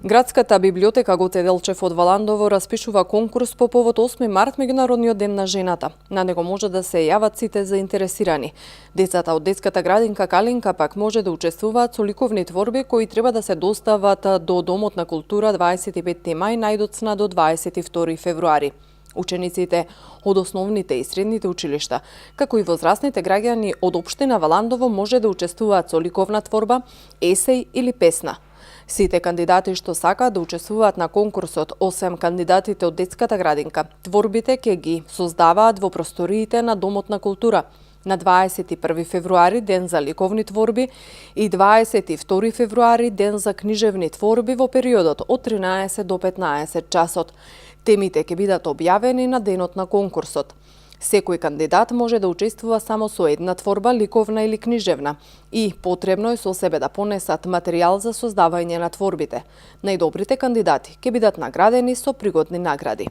Градската библиотека Гоце Делчев од Валандово распишува конкурс по повод 8 март, меѓународниот ден на жената. На него може да се јават сите заинтересирани. Децата од детската градинка Калинка пак може да учествуваат со ликовни творби кои треба да се достават до Домот на култура 25 мај најдоцна до 22 февруари. Учениците од основните и средните училишта, како и возрастните граѓани од општина Валандово може да учествуваат со ликовна творба, есеј или песна. Сите кандидати што сакаат да учествуваат на конкурсот, освен кандидатите од детската градинка, творбите ќе ги создаваат во просториите на Домот на култура на 21 февруари ден за ликовни творби и 22 февруари ден за книжевни творби во периодот од 13 до 15 часот. Темите ќе бидат објавени на денот на конкурсот. Секој кандидат може да учествува само со една творба, ликовна или книжевна, и потребно е со себе да понесат материјал за создавање на творбите. Најдобрите кандидати ќе бидат наградени со пригодни награди.